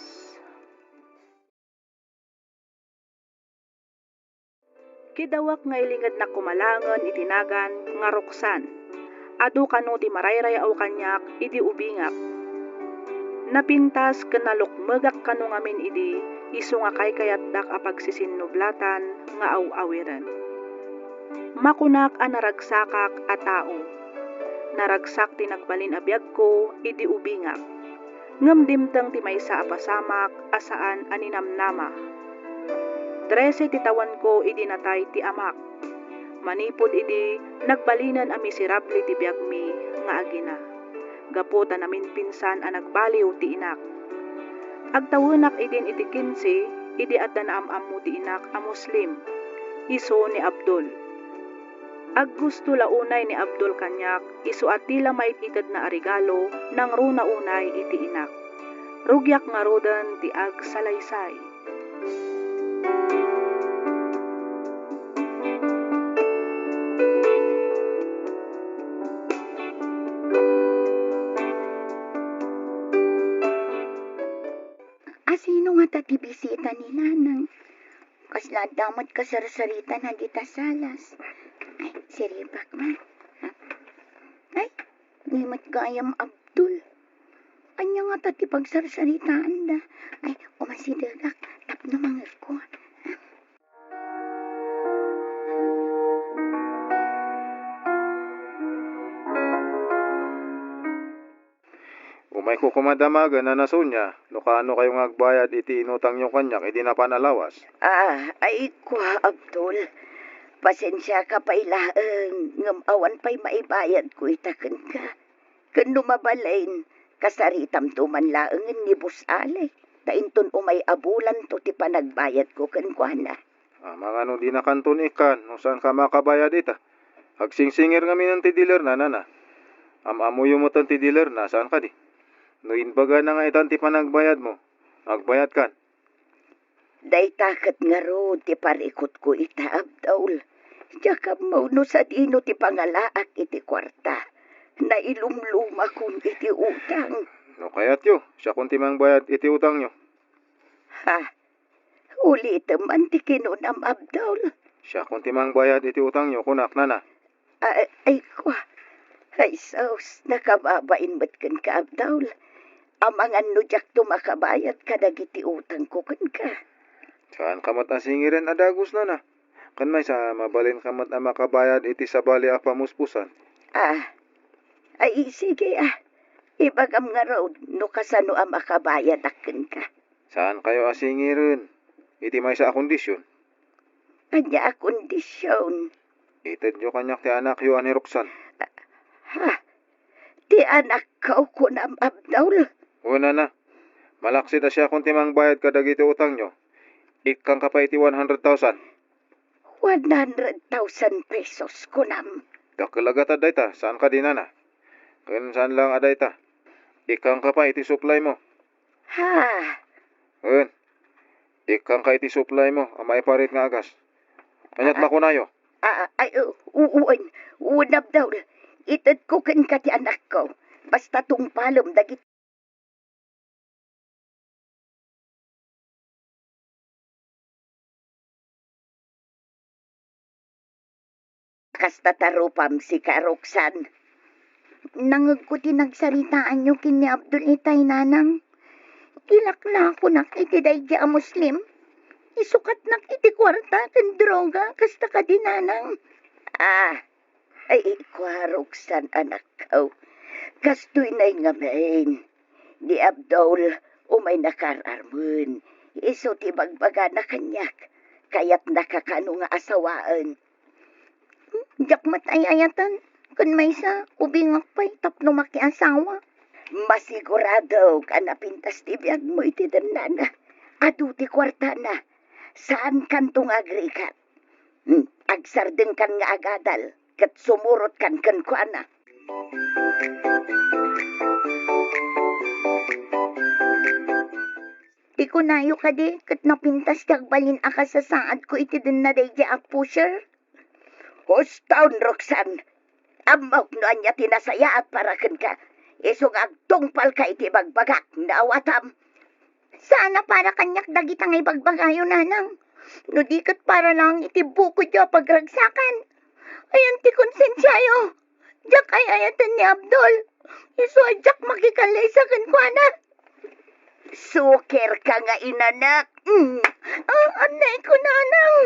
Kidawak nga ilingednak koma laengen iti nagan nga Roxanne. Adu kano ti marayrayaw kaniak idi ubingak. Napintas ken nalukmegak kano ngamin idi isu nga kaykayatdak a pagsisinnublatan nga aw-awiren. Makunak a naragsakak a tao. Naragsak ti nagbalin a biagko idi ubingak. Ngem dimteng ti maysa a pasamak a saan a ninamnama. Trese ti tawenko idi natay ti amak. Manipud idi, nagbalinen a miserable ti biagmi nga agina. Gapu ta naminpinsan a nagbaliw ti inak. Agtawenak idin iti kinse, idi adda naam-ammo ti inak a Muslim, isu ni Abdul. Aggusto la unay ni Abdul kaniak, isu a ti la maititedna a regalo, nangruna unay iti inak. Rugiak ngaruden ti agsalaysay. Asino ngata ti bisita ni Nanang? Kasla adda met kasarsaritan dita salas. Ay, siribak man. Ay, ni met gayam Abdul. Ania ngata ti pagsarsaritaanda? Ay, umasidegak tapno mangegko. Umayko koma damagen, Nana Sonia, no kaano kayo nga agbayad iti inutangyo kaniak idi napan a lawas. Ah, ay, kua, Abdul. Pasensiaka pay laeng, ngem awan pay maibayadko ita kenka. Ken no mabalin, kasaritamto man laengen ni Boss Alec, ta inton umay a bulanto ti panagbayadko kenkuana. Amangan no dinakanto ni ikkan, no saanka makabayad ita. Agsingsingir ngamin ti dealerna, Nana. Am-ammoyo metten ti dealerna, saan kadi? No imbagana nga itan ti panagbayadmo, agbayadkan. Dayta ket ngarud ti parikutko ita, Abdul. Diak ammo no sadino ti pangalaak iti kuarta. Nailumlumakon iti utang. No kayatyo, siakon ti mangbayad iti utangyo. Ha? Ulitem man ti kinunam, Abdul. Siakon ti mangbayad iti utangyo, kunak, Nana. Ay, ay, kua. Ay sus, nakababain met kenka, Abdul. Amangan no diakto makabayad kadagiti utangko kenka. Saanka met a singiren a dagus, nana. Ken maysa, mabalinka met a makabayad iti sabali a pamuspusan. Ah, ay, sige, ah. Ibagam ngarud no kasano a makabayadak kenka. Saankayo a singiren iti maysa a kondisyon. Ania a kondisyon? Itedyo kaniak ti anakyo a ni Roxanne. Ha? Ti anakko kunam, Abdul? Wen, nana. Malaksid a siakon ti mangbayad kadagiti utangyo, ikkangka pay iti one hundred thousand. One hundred thousand pesos kunam. Dakkel a gatad dayta, saan kadi, nana? Ken saan laeng a dayta, ikkangka pay iti supply mo. Ha? Wen, ikkangka iti supply mo a maiparit nga agas. Aniat makunayo? Ah, ay, u-, u-, wen, wen, Abdul. Itedko kenka ti anakko. Basta tungpalem dagiti Kasta ta rupam, sika, Roxanne. Nangegko ti nagsaritaanyo ken ni Abdul itay, nanang. Ilak la kunak iti daydi a Muslim. Isukatnak iti kuarta ken droga, kasta kadi, nanang? Ah, ay, ikua, Roxanne, anakko. Kastoy nay ngamin. Ni Abdul, umay nakar-armen. Isu ti bagbagana kaniak. Kayatnaka kano nga asawaen. Diak met ay-ayaten. Ken maysa, ubingak pay tapno makiasawa. Masigurado a napintas ti biagmo iti dennana. Adu ti kuartana. Saankanto nga agrigat. Hmm, agsardengkan nga agadal ket sumurotkan kenkuana. Ti kunayo kadi ket napintas ti agbalin a kasasaadko iti denna daydi a pusher? Husto, Roxanne. Ammok no ania ti nasayaat para kenka. Isu nga agtungpalka iti bagbagak, naawatam. Saan a para kaniak dagita nga ibagbagayo, nanang. No di ket para lang iti bukodyo a pagragsakan. Ayan ti konsensiayo. Diak ay-ayaten ni Abdul. Isu a diak makikallaysa kenkuana. Suker ka nga inanak. Mm. Ah, anay ko, nanang.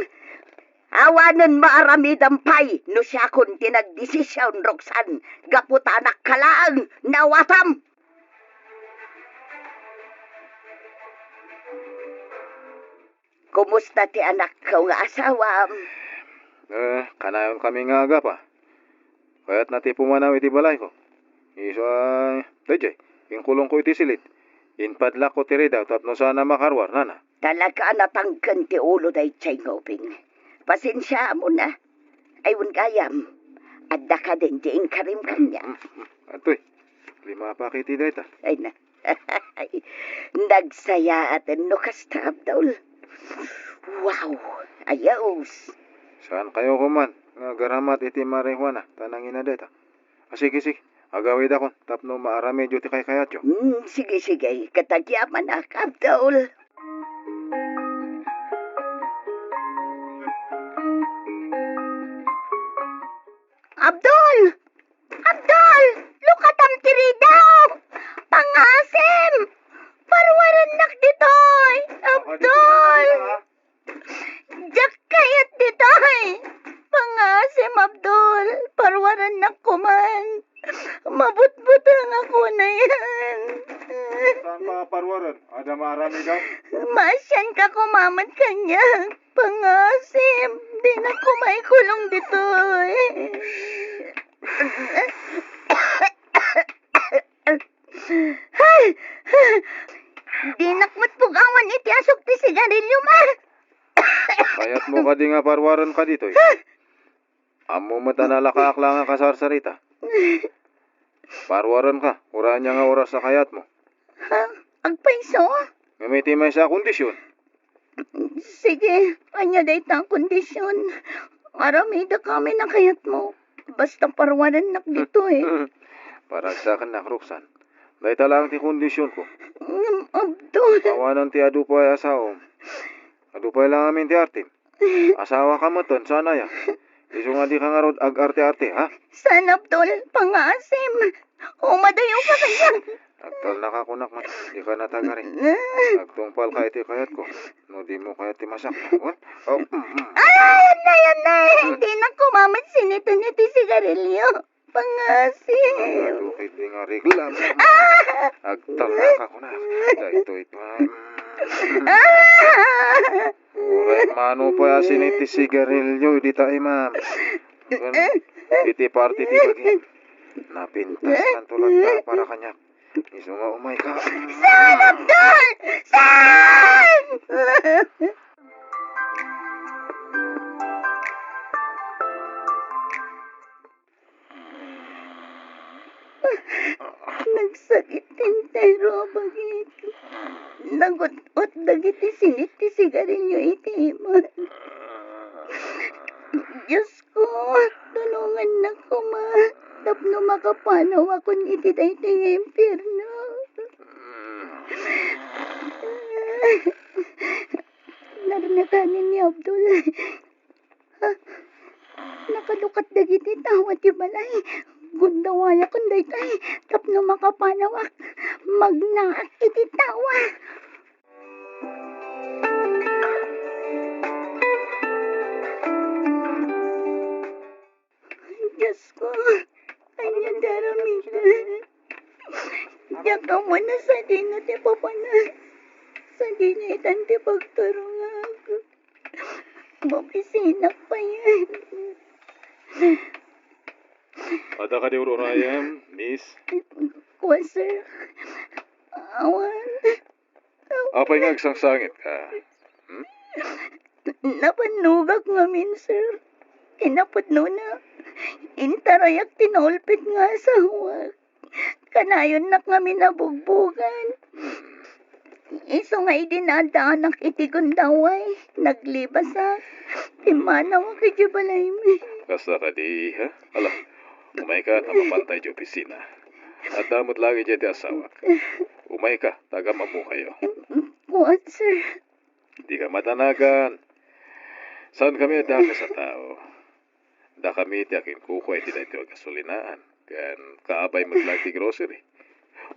Awanen maaramidam pay no siakon ti nagdesisyon, Roxanne. Gapu ta anakka laeng, naawatam. Kumusta ti anakko nga asawam? Eh, kanayon kami nga agapa. Kayatna ti pumanaw iti balayko. Isu a, daydiay, inkulongko iti silid. Inpadlakko ti ridaw tapno saan a makaruar, nana. Talaga a natangken ti ulo daydiay nga ubing. Pasensiaamon a. Ay, wen gayam. Adda kadin ti inkarim kaniak. Mm, mm. Atoy, limapak iti dayta. Ay na. Nagsayaaten no kasta, Abdul. Wow! Ayos! Saankayo koman nga agaramat iti marijuana ta nangina dayta? Ah, sige, sige. Agawidakon tapno maaramidyo ti kaykayatyo. Hmm, sige, sige. Ket agyamanak, Abdul. Abdul! Abdul! Lukatam ti ridaw! Pangasim! Paruarennak ditoy! Abdul! Diak kayat ditoy! Pangasim, Abdul! Paruarennak koman! Mabutbuteng ako na yan! Saan ka paruaren? Adda maaramidam? Maasianka koma met kaniak! Pangasim, dinak koma ikulong ditoy. Ay! Dinak met pugawan iti asuk ti sigarilio, ma. Kayatmo kadi nga paruarenka ditoy? Ammo met a nalakaak la nga kasarsarita. Paruarenka, uray ania nga oras a kayatmo. Ha? Agpayso? Ngem iti maysa a kondisyon. Sige, ania dayta a kondisyon? Aramidek amin a kayatmo. Basta paruarennak ditoy. Paragsakennak, Roxanne. Dayta laeng ti kondisyonko. Ngem, Abdul. Awanen ti adu pay asawam. Adu pay la amin ti artim. Asawaka metten, saan aya? Isu nga dika ngarud ag-arte-arte, ha? Saan, Abdul, pangngaasim. Umadayo ka kaniak. Agtalnaka kunak man, dika natagari. Agtungpalka iti kayatko. No dimo kayat ti masakko. Oh, mm, mm. Ay, ay, ay, ay, ay. Dinak kumamat sinitan iti sigarilyo. Pangngaasim. Adu ketdi nga reklamo. Ah! Agtalnaka kunak. Daytoy pay. Ah! Uray mano pay a sinit ti sigarilyo, dita, ma'am. Iti parti ti bagim. Napintaskanto latta para kaniak. Isu nga umayka. Saan, Abdul? Saan? Nagsakit ti entero a bagik. Nagut-ot dagiti sinit ti sigarilyo iti imak. Diosko, tulongannak koma tapno makapanawakon iti daytoy nga impierno. Narnakanen ni Abdul. Nakalukat dagiti tao ti balay. Gundawayakon daytoy tapno makapanawak. Magnaak iti tao. Diosko, ania ti aramidek? Diak ammo no sadino ti papanak. Sadino itan ti pagturongak. Mabisinak payen. Adda kadi ur-urayem, miss? Kua, sir. Awan. Apay nga agsangsangitka? Hmm? Napannugak ngamin, sir. Kinapudnona, intarayak ti naulpit nga asawak. Kanayonnak ngamin a bugbogan. Isu nga idi naaddaanak iti gundaway, naglibasak. Pimmanawak iti balaymi. Kasta kadi, ha? Ala, umayka ta mapantay iti opisina. Adda met laeng idiay ti asawak. Umayka, ta agam-ammokayo. Kuan, sir. Dika madanagan. Saankami a dakes a tao. Dakami ti akinkukua iti daytoy a gasolinaan, ken kaabay met laeng ti grocery.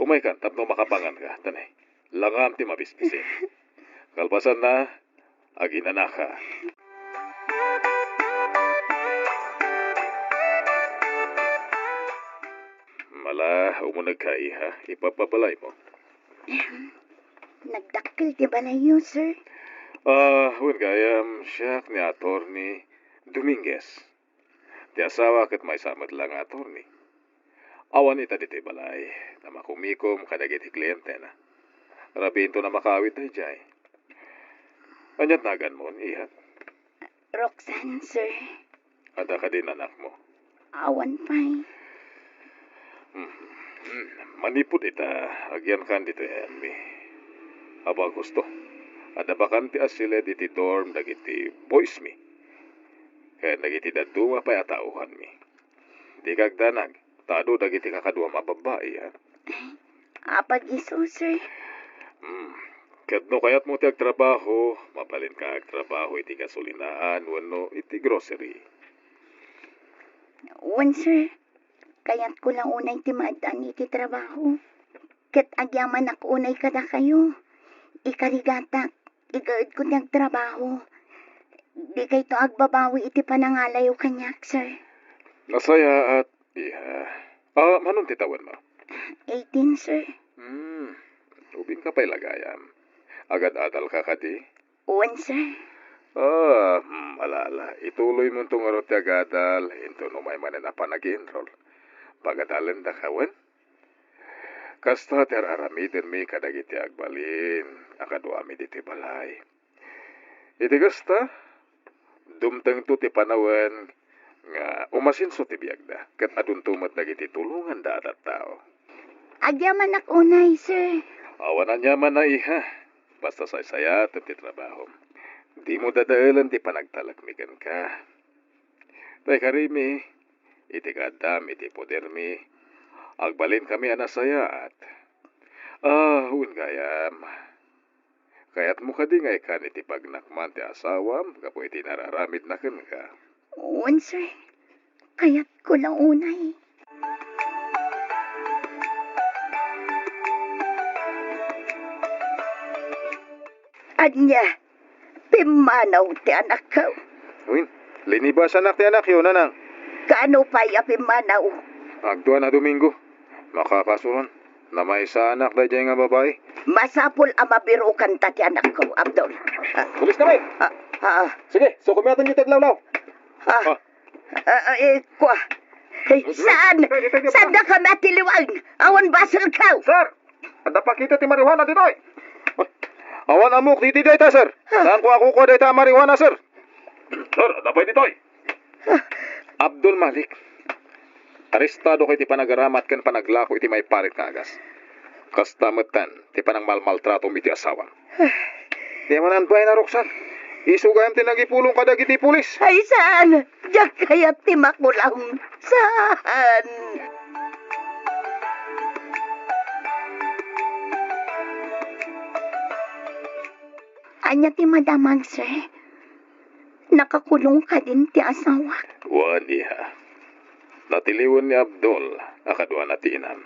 Umaykan tapno makapanganka, ta ne, langam ti mabisbisin. Kalpasanna, aginanaka. Mala, umunegka, iha. Ipabbabalaymo. Ahem. Nagdakkel ti balayyo, sir. Ah, wen gayam, siak ni Attorney Dominguez. Ti asawa ket maysa met la nga attorney. Awan ita ditoy balay, ta makumikom kadagiti klientena. Rabiinton a makaawid daydiay. Ania ti naganmo, iha? Roxanne, sir. Adda kadi nanakmo? Awan pay. Hmm. Hmm. Manipud ita, agyankan ditoy ayanmi. Apo Augusto, adda bakante a siled iti dorm dagiti boysmi ken dagiti dadduma pay a taoanmi. Dika agdanag, ta adu dagiti kakaduam a babbai, ha? Apay isu, sir? Hmm. Ket no kayatmo ti agtrabaho, mabalinka agtrabaho iti gasolinaan wenno iti grocery. Wen, sir. Kayatko la unay ti maaddaan iti trabaho. Ket agyamanak unay kadakayo. Ikarigatak, igaedko ti agtrabaho. Dikayto agbabawi iti panangalayo kaniak, sir. Nasayaat, iha. Ah, manon ti tawenmo? Eighteen, sir. Hmm. Ubingka pay la gayam. Agad-adalka kadi? Wen, sir. Ah, hmm, ala, ala. Ituloymonto ngarud ti agadal, inton umay manen a panag-enroll. Pagadalendaka, wen? Kasta ti ar-aramidenmi kadagiti agbalin a kaduami ditoy balay. Iti kasta, dumtengto ti panawen nga umasenso ti biagda, ket adunto met dagiti tulonganda a tattao. Agyamanak unay, sir. Awan aniaman a, iha. Basta saysayaatem ti trabahom. Dimo dadaelen ti panagtalekmi kenka. Tay karimi, iti kaaddam iti podermi, agbalinkami a nasayaat. Ah, wen gayam. Kayatmo kadi nga ikkan iti pagnakman ti asawam gapu iti nararamidna kenka? Wen, sir. Kayatko la unay. Ania, pimmanaw ti anakko? Wen, linibasanak ti anakyo, nanang. Kaano pay a pimmanaw? Agdua na Domingo. Makakasuron. Namaysanak daydiay nga babai. Masapul a mabirokanta ti anakko, Abdul. Ah, Pulis kami! Ah, ah, Sige, sukumiatanyo ti aglawlaw. Ah. Ah. Ah, ah, eh, kua. Eh, saan? Saan da ka matiliwang? Awan baselko. Sir, adda pakita ti marijuana ditoy. Awan ammok ditoy dayta, sir. Ah. Saan ko a kukua dayta a marijuana, sir? Sir, adda pay ditoy. Abdul Malik, arestado ka iti panagaramat ken panaglako iti maiparit nga agas. Kasta metten ti panangmalmaltratom iti asawam. Diay manen pay na, Roxanne. Isu gayam ti nangipulong kadagiti pulis. Ay, saan? Diak kayat ti makulong. Saan? Ania ti madamag, sir? Nakakulong kadin ti asawak? Wen, iha. Natiliwen ni Abdul a kaduana ti inam.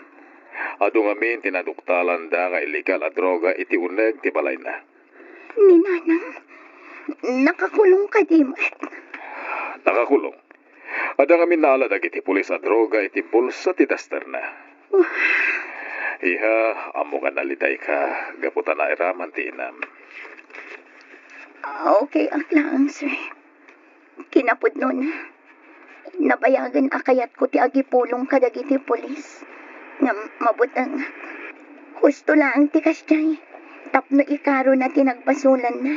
Adu ngamin ti naduktalanda nga illegal a droga iti uneg ti balayna. Ni nanang, nakakulong kadi met? Nakakulong. Adda ngamin naala dagiti pulis a droga iti bulsa ti dasterna. Iha, ammok a nalidayka gapu ta nairaman ti inam. Okay ak laeng, sir. Kinapudnona, nabayagen a kayatko ti agipulong kadagiti pulis. Ngem mabutengak. Husto laeng ti kasdiay tapno ikarona ti nagbasolanna.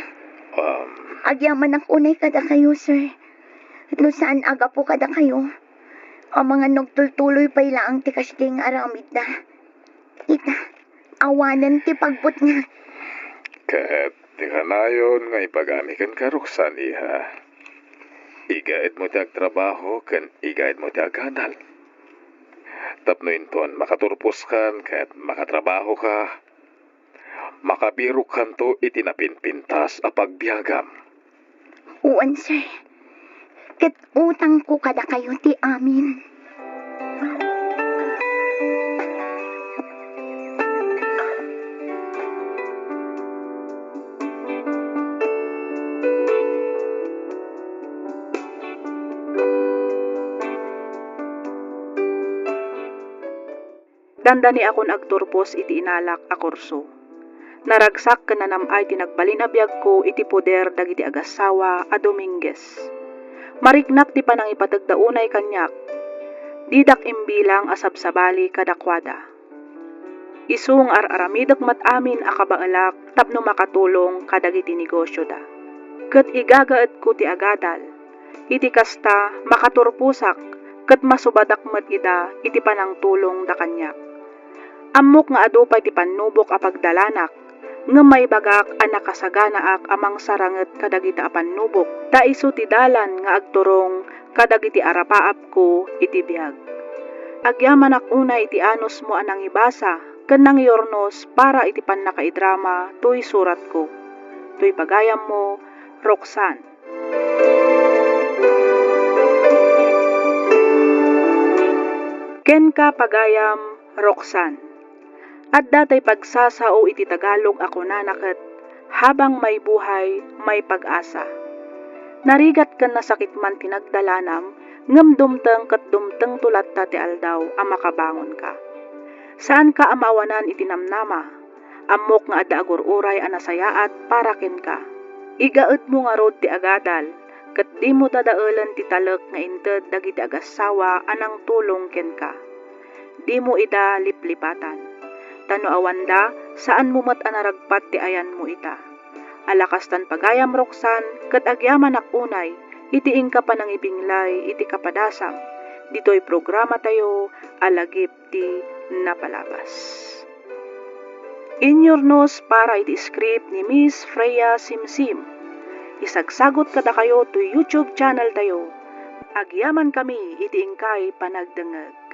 Um. Agyamanak unay kadakayo, sir. No saan a gapu kadakayo, amangan no agtultuloy pay laeng ti kasdiay nga aramidda. Ita, awanen ti pagbutngak. Ket ti kanayon nga ibagami kenka, Roxanne, iha, igaedmo ti agtrabaho ken igaedmo ti agadal. Tapno inton makaturposkan ket makatrabahoka, makabirokkanto iti napinpintas a pagbiagam. Wen, sir. Ket utangko kadakayo ti amin. Dandaniakon agturpos iti inalak a kurso. Naragsak ken nanam-ay ti nagbalin a biagko iti poder dagiti agassawa a Dominguez. Mariknak ti panangipategda unay kaniak. Didak imbilang a sabsabali kadakuada. Isu nga ar-aramidek met amin a kabaelak tapno makatulong kadagiti negosyoda. Ket igagaedko ti agadal. Iti kasta, makaturposak ket masubadak met ida iti panangtulongda kaniak. Ammok nga adu pay ti pannubok a pagdalanak, ngem maibagak a nakasaganaak a mangsaranget kadagita a pannubok, ta isu ti dalan nga agturong kadagiti arapaapko iti biag. Agyamanak unay iti anusmo a nangibasa ken nangiurnos para iti pannakaidrama toy suratko. Toy pagayammo, Roxanne. Kenka, pagayam Roxanne. Adda tay pagsasao iti Tagalog a kunana ket, "Habang may buhay, may pag-asa." Narigat ken nasakit man ti nagdalanam, ngem dumteng ket dumtengto latta ti aldaw a makabangonka. Saanka a maawanan iti namnama. Ammok nga adda agur-uray a nasayaat para kenka. Igaedmo ngarud ti agadal, ket dimo dadaelen ti talek nga inted dagiti agassawa a nangtulong kenka. Dimo ida liplipatan. Ta no awanda, saanmo met a naragpat ti ayanmo ita. Ala kastan pagayam, Roxanne, ket agyamanak unay iti inka panangibinglay iti kapadasam ditoy programatayo a Lagip ti Napalabas. Inyurnos para iti script ni Miss Freya Simsim. Isagsagot kadakayo toy YouTube channel tayo. Agyamankami iti inkay panagdengngeg.